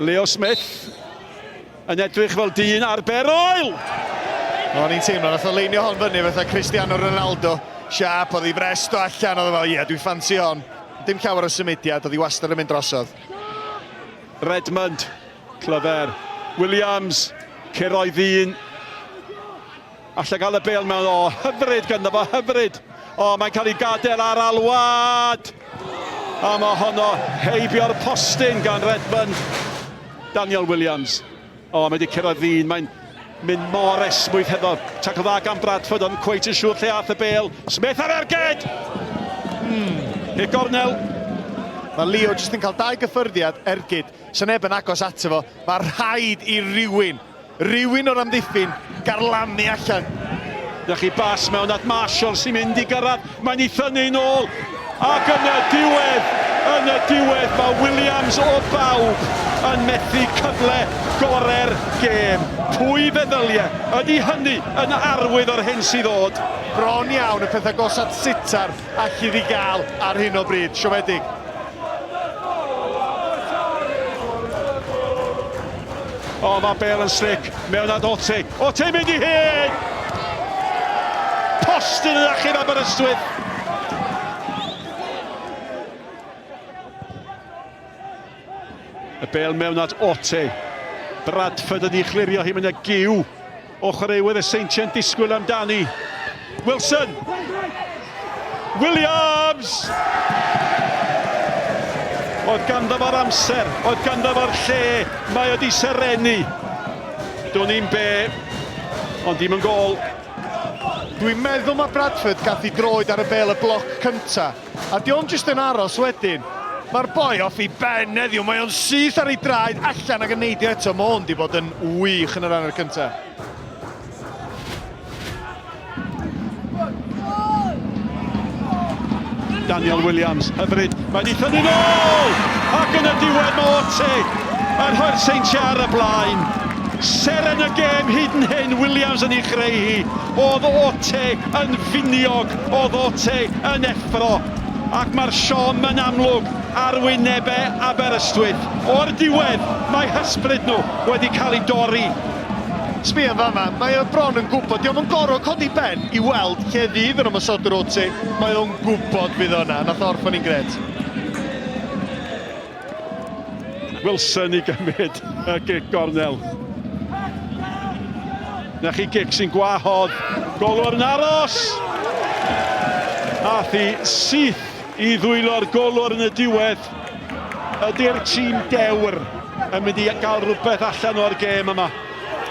Leo Smith yn edrych fel dyn ar beroel! O'n i'n teimlo, nath o leinio hon fyny fatha Cristiano Ronaldo. Siap, oedd ei frest o allan, oedd o fel, ie, yeah, dwi'n ffansi hon. Dim llawer o symudiad, oedd hi wastad yn mynd drosodd. Redmond, clyfer. Williams, curo'i ddyn. Alla gael y bêl mewn, o, hyfryd ganddo fo, hyfryd. O, mae'n cael ei gadael ar alwad. A mae honno heibio'r postyn gan Redmond. Daniel Williams. O, mae wedi cyrraedd ddyn, mae'n mynd mor esmwyth hefo. Tacl dda gan Bradford, ond cweit yn siŵr lle ath y bêl. Smith ar ergyd! I'r gornel. Mae Leo jyst yn cael dau gyffyrddiad ergyd. Sa neb yn agos ato fo. Mae rhaid i rywun Rhywun o'r amddiffyn garlamu allan. Na chi bas mewn at Marshall sy'n mynd i gyrraedd. Mae'n ei thynnu nôl. Ac yn y diwedd, yn y diwedd, mae Williams o bawb yn methu cyfle gore'r gêm. Pwy feddylie? Ydy hynny yn arwydd o'r hyn sydd ddod? Bron iawn y peth agosat sitar allu ddi gael ar hyn o bryd. Siomedig. O, mae Bale yn slick. Mewn at Ote. Ote mynd i hyn! Postyn yn achub Aberystwyth. Y bel mewn at Ote. Bradford yn ei chlirio hi, mae'n giw o chwaraewyr y Seintiau'n disgwyl amdani. Wilson! Williams! Oedd ganddo fo'r amser, oedd ganddo fo'r lle, mae wedi serenu. Do'n i'n be, ond dim yn gol. Dwi'n meddwl mae Bradford gath i droed ar y bel y bloc cynta, a di o'm jyst yn aros wedyn. Mae'r boi off i ben heddiw, mae o'n syth ar ei draed allan ac yn neidio eto, mae o'n di bod yn wych yn yr hanner cynta. Daniel Williams, hyfryd, mae wedi thynnu nôl! Ac yn y diwedd mae Ote yn rhoi'r Seintiau ar y blaen. Seren y gêm hyd yn hyn, Williams yn ei chreu hi. Oedd Ote yn finiog, oedd Ote yn effro. Ac mae'r siom yn amlwg ar wynebau Aberystwyth. O'r diwedd, mae hysbryd nhw wedi cael ei dorri. Sbia yn fama, mae o bron yn gwybod, dio'm yn gorfod codi ben i weld lle fydd yr ymosodwr Ote, mae o'n gwybod fydd o yna, nath o orffen hi'n grêt. Wilson i gymryd y gic gornel. Na chi gic sy'n gwahodd golwr yn aros. Ath hi syth i ddwylo'r golwr yn y diwedd. Ydy'r tîm dewr yn mynd i gael rhywbeth allan o'r gêm yma?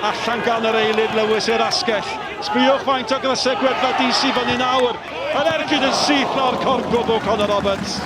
Allan gan yr eilydd Lewis i'r asgell. Sbïwch faint o grysau gwyrdd a DC fyny nawr. Yr ergyd yn syth o'r corgwb o Conor Roberts.